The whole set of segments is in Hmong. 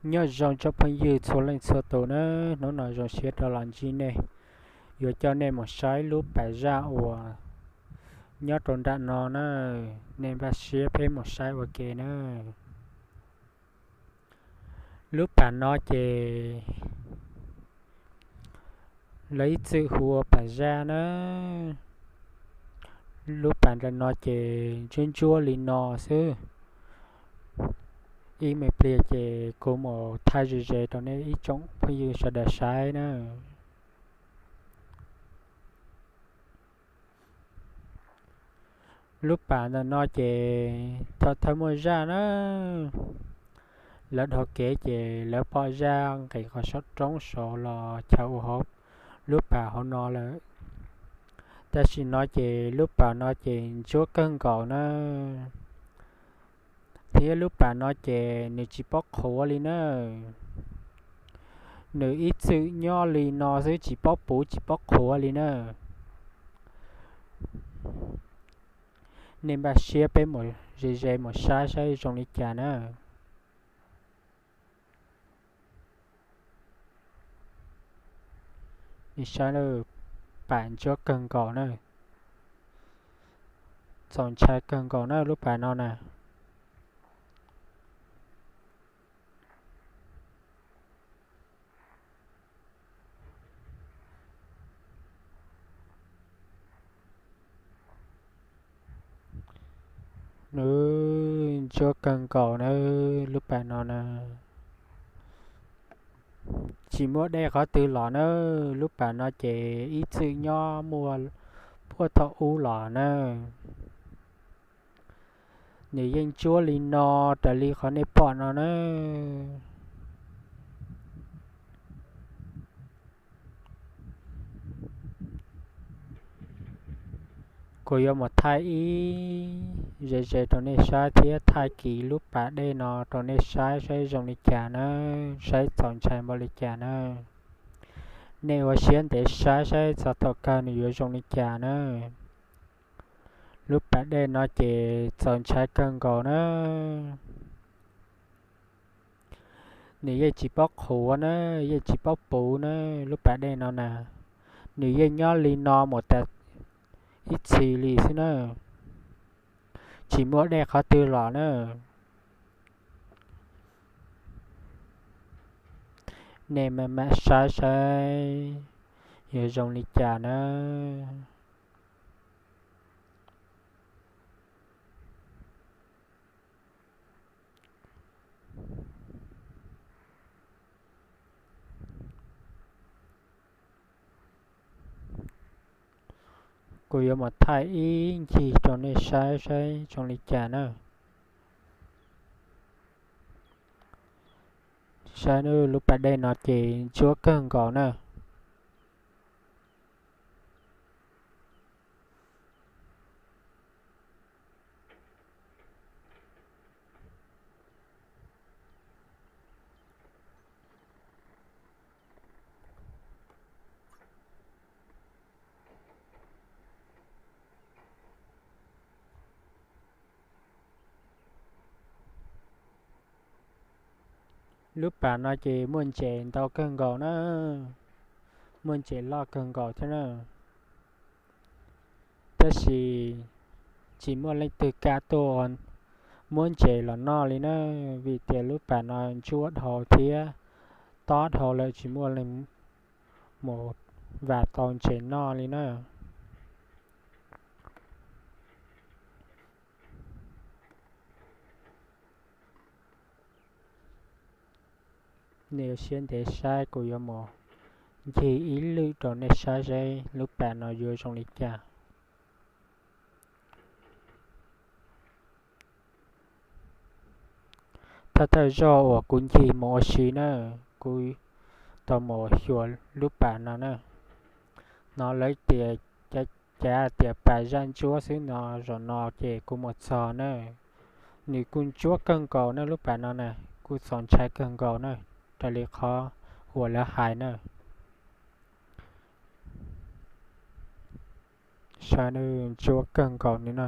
Nyob zoo tsoom phooj ywg txhua leej txhua tus na, hnub no zoo siab rov los ntsib nej, yuav coj nej mus saib lub pas zaj uas nyob rau nram no na. Nej npaj siab peb mus saib ua ke na. Lub pas no ces lawv ib txwm hu ua pas zaj na. Lub pas ntawm no ces ntsuab ntsuab li no xwb. Ib me pliag ces kuv mus thaij ze ze rau nej ib tsoom phooj ywg sawv daws saib na. Lub pas ntawm no ces thaum thawj muaj zaj na, lawv dhau kev ces lawv pom zaj nqis qhov saum roob saud los chaw ua hauv lub pas hauv no lawm. Tam sim no ces lub pas no ces ntsuab kawg nkaus na, thiab lub pas no ces nws tsis paub qhuav li na. Nws ib txwm nyob li no xwb tsis paub puv tsis paub qhuav li na. Nej npaj siab peb mus ze ze mus saib saib zoo li cas na. Nej saib na, pas ntsuab kawg nkaus na, txaus ntshai kawg nkaus na lub pas no na. Nws ntsuab kawg nkaus na, lub pas no na. Tsis muaj dej qhov twg los na, lub pas no ces ib txwm nyob muaj puag thaum ub los na. Nws yeej ntsuab li no raws li qhov nej pom no na. Kuv yuav mus thaij ib ze ze rau nej saib thiab thaij kiv lub pas dej no rau nej saib saib zoo li cas na, saib txaus ntshai npaum li cas na. Nej ua siab ntev saib saib txog thaum kawg nws yuav zoo li cas na. Lub pas dej no ces txaus ntshai kawg nkaus na. Nws yeej tsis paub qhuav na, yeej tsis paub puv na, lub pas dej no na. Nws yeej nyob li no mus tas ib txhis li xwb na. Tsis muaj dej qhov twg los na. Nej mam mam saib saib yuav zoo li cas na. Kuv yuav mus thaij ib ncig rau nej saib saib zoo li cas na. Saib lub pas dej no ces ntsuab kawg nkaus na. Lub pas no ces muaj ntses ntau kawg nkaus na, muaj ntses loj kawg nkaus thiab na. Tab sis tsis muaj leej twg kam tuaj muab ntses los noj li na, vim tias lub pas no ntsuab dhau thiab tob dhau lawm tsis muaj leej mus vam tau ntses noj li na. Nej ua siab ntev saib, kuv yuav mus ncig ib lwm rau nej saib seb lub pas no yuav zoo li cas. Thawj thawj zaug uas kuv ncig mus ua si na, kuv tau mus xyuas lub pas no na. Hnov lawv tias cav tias pas zaj ntsuab xwb no, zaum no ces kuv mus txog na. Nws kuj ntsuab kawg nkaus na, lub pas no na kuj txaus ntshai kawg nkaus na, raws li qhov uas lawv hais na. Saib, ntsuab kawg nkaus li na.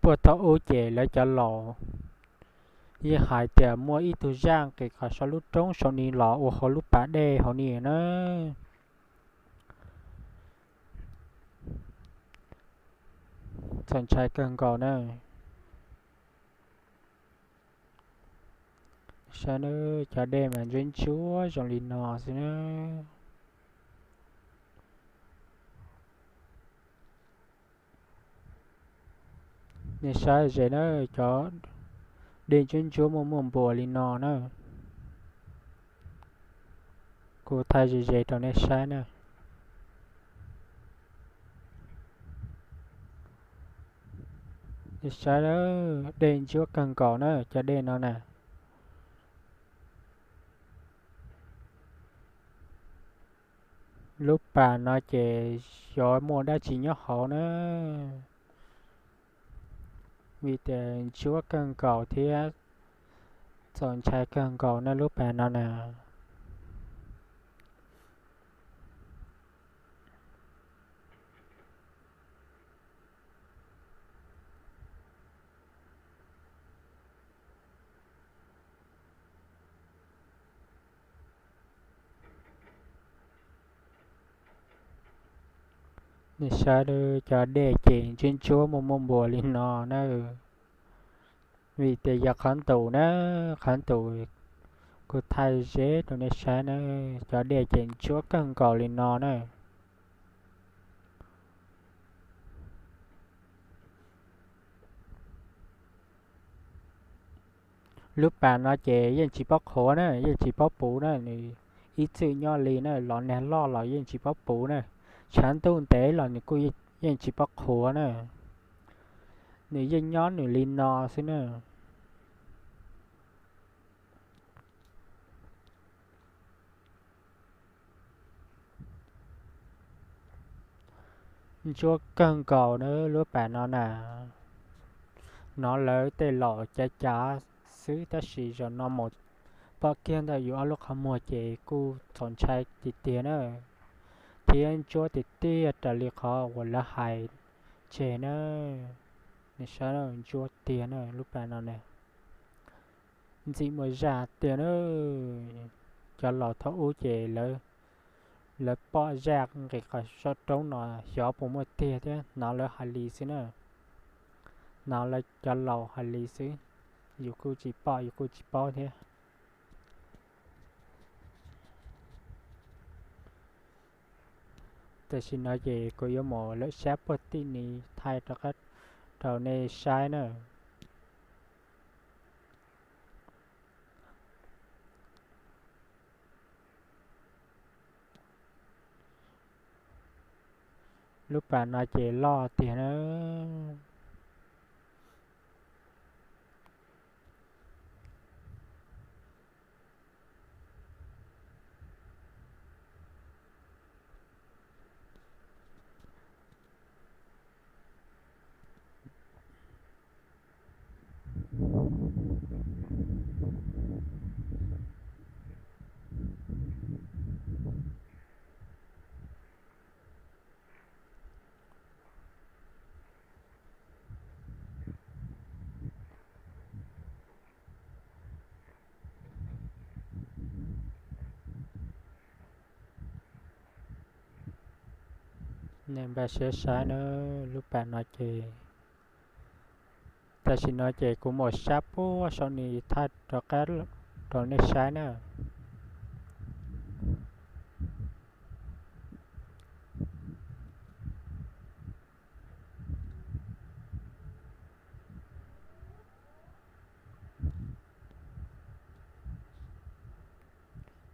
Tuaj thaum ub ces lawv cov laus yeej hais tias muaj ib tug zaj nqis qhov saum lub roob saum ni los ua hauv lub pas dej hauv ni na. Txaus ntshai kawg nkaus na. Saib na, cov dej mas ntsuab ntsuab zoo li no xwb na. Nej saib ze na, cov dej ntsuab ntsuab muaj muaj npua li no na. Kuv thaij ze ze rau nej saib na. Nej saib, dej ntsuab kawg nkaus na cov dej no na. Lub pas no ces xyov muaj dab tsi nyob hauv na, vim tias ntsuab kawg nkaus thiab txaus ntshai kawg nkaus na lub pas no na. Nej saib, cov dej ces ntsuab ntsuab muaj muaj npua li no na. Vim tias yog qhov ntus na, qhov ntus kuv thaij ze rau nej saib na, cov dej ces ntsuab kawg nkaus li no na. Lub pas no ces yeej tsis paub qhuav na, yeej tsis paub puv na, nws ib txwm nyob li na, los nag loj los yeej tsis paub puv na, tshav ntuj ntev los nws kuj yeej tsis paub qhuav na, nws yeej nyob nws li no xwb na. Ntsuab kawg nkaus na lub pas no na. Hnov lawv tej laus cav cav xwb tab sis zaum no mus pom kiag ntawm yus ob lub qhov muag ces kuj txaus ntshai tiag tiag na, thiab ntsuab tiag tiag raws li qhov uas lawv hais tseg na. Nej saib, ntsuab tiag na lub pas no na. Ntxim muaj zaj tiag na. Cov laus thaum ub ces lawv pom zaj nqis qhov saum roob no xyov puas muaj tiag thiab, hnov lawv hais li xwb na. Hnov lawv cov laus hais li xwb, yus kuj tsis pom yus kuj tsis paub thiab. Tam sim no ces kuv yuav mus lawm sab puag tim ni thaij rov qab rau nej saib na. Lub pas no ces loj tiag na. Nej npaj siab saib na, lub pas no ces, tam sim no ces kuv mus sab puag saum ni thaij rov qab rau nej saib na.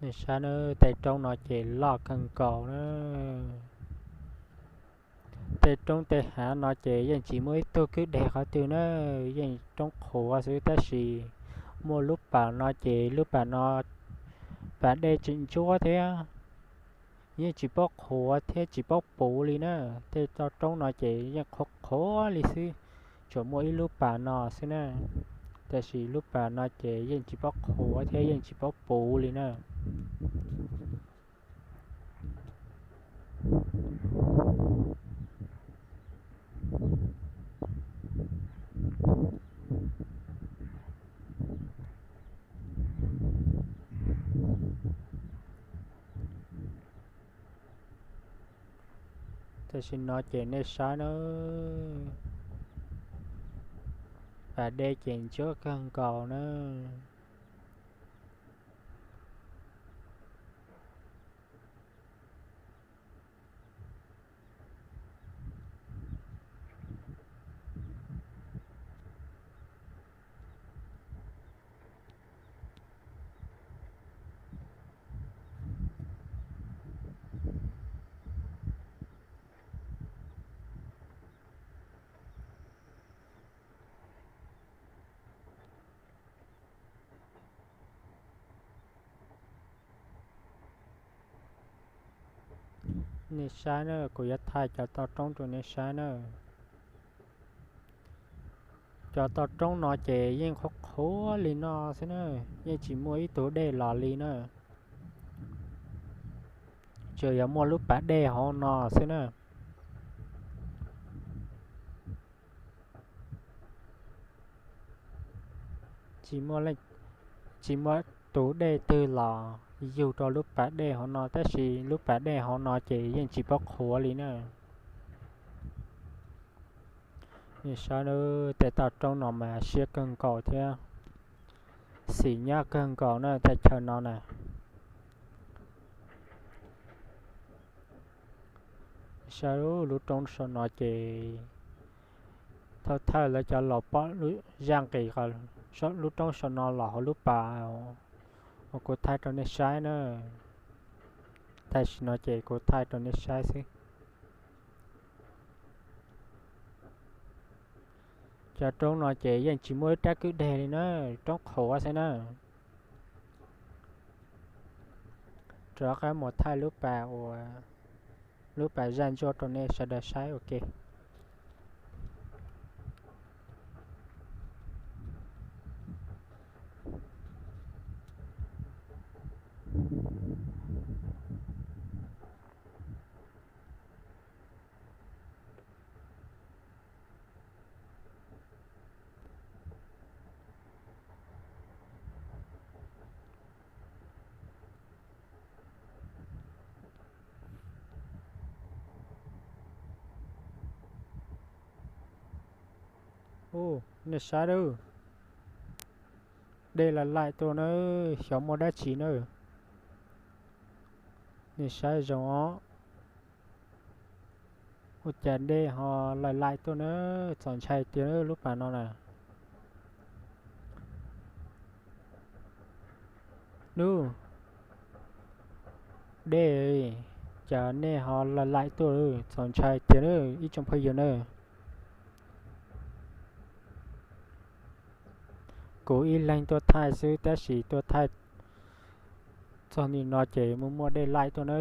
Nej saib na, tej roob no ces loj kawg nkaus na. Tej roob tej hav no ces yeej tsis muaj ib tug kwj deg qhov twg na, yeej roob qhuav xwb tab sis muaj lub pas no ces lub pas no pas dej tseem ntsuab thiab, yeej tsis paub qhuav thiab tsis paub puv li na. Tej toj roob no ces yeej qhuav qhuav li xwb, tsuas muaj ib lub pas no xwb na. Tab sis lub pas no ces yeej tsis paub qhuav thiab yeej tsis paub puv li na. Tam sim no ces nej saib na, pas dej ces ntsuab kawg nkaus na. Nej saib na, kuv yuav thaij cov toj roob rau nej saib na. Cov toj roob no ces yeej qhuav qhuav li no xwb na, yeej tsis muaj ib tug dej los li na. Tsuas yog muaj lub pas dej hauv no xwb na. Tsis muaj tus dej twg los yug rau lub pas dej hauv no, tab sis lub pas dej hauv no ces yeej tsis paub qhuav li na. Nej saib, tej toj roob no mas siab kawg nkaus thiab xim nyab kawg nkaus na, tej chaw no na. Saib lub roob saum no ces thawj thawj lawv cov laus pom zaj nqis lub roob saum no los hauv lub pas uas kuv thaij rau nej saib na. Tam sim no ces kuv thaij rau nej saib xwb. Cov roob no ces yeej tsis muaj ib rab kwj deg li na, roob qhuav xwb na. Rov qab mus thaij lub pas uas, lub pas zaj ntsuab rau nej sawv daws saib ua ke. Ub, nej saib, dej laim laim tuaj na, xyov muaj dab tsi na. Nej saib zoo os. Ua cas dej ho laim laim tuaj na, txaus ntshai tiag lub pas no na. Nub, dej, cas nej ho laim laim tuaj, txaus ntshai tiag na ib tsoom phooj ywg na. Kuv ib leeg tuaj thaij xwb tab sis tuaj thaij txog nim no ces muaj muaj dej laim tuaj na.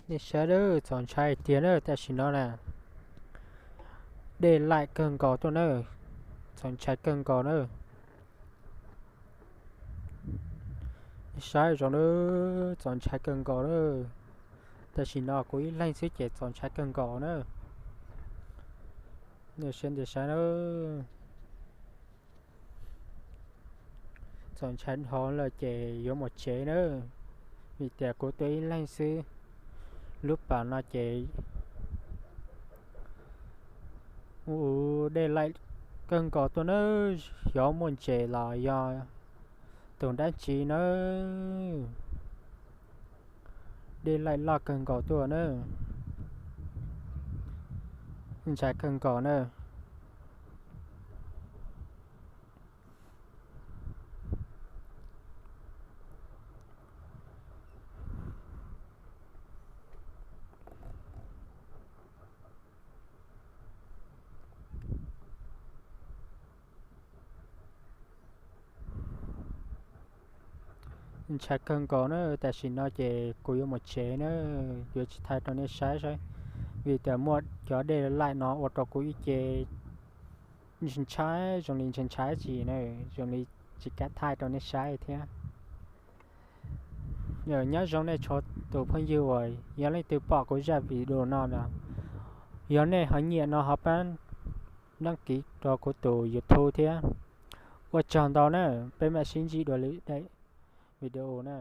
Nej saib, txaus ntshai tiag na tam sim no na. Dej laim kawg nkaus tuaj na, txaus ntshai kawg nkaus na. Saib zoo na, txaus ntshai kawg nkaus na. Tam sim no kuv ib leeg xwb ces txaus ntshai kawg nkaus na. Nej saib na, txaus ntshai dhau lawm ces yuav mus tsev na, vim tias kuv tuaj ib leeg xwb. Lub pas no ces ua dej laim kawg nkaus tuaj na, xyov muaj ntses los yog tus dab tsi na. Dej laim loj kawg nkaus tuaj na, ntshai kawg nkaus na. Ntshai kawg nkaus na, tam sim no ces kuv yuav mus tsev na, yuav tsis thaij rau nej saib saib, vim tias muaj cov dej laim no ua rau kuv ib ce ntshai, zoo li ntshai ntshai tsis na, zoo li tsis kam thaij rau nej saib thiab. Nyob zoo nej txhua tus phooj ywg uas yog leej twg pom kuv zaj video no na, yog nej ho nyiam no ho pab đăng ký rau kuv tus YouTube thiab. Ua tsaug ntau na, peb mam sib ntsib dua lwm daim video na.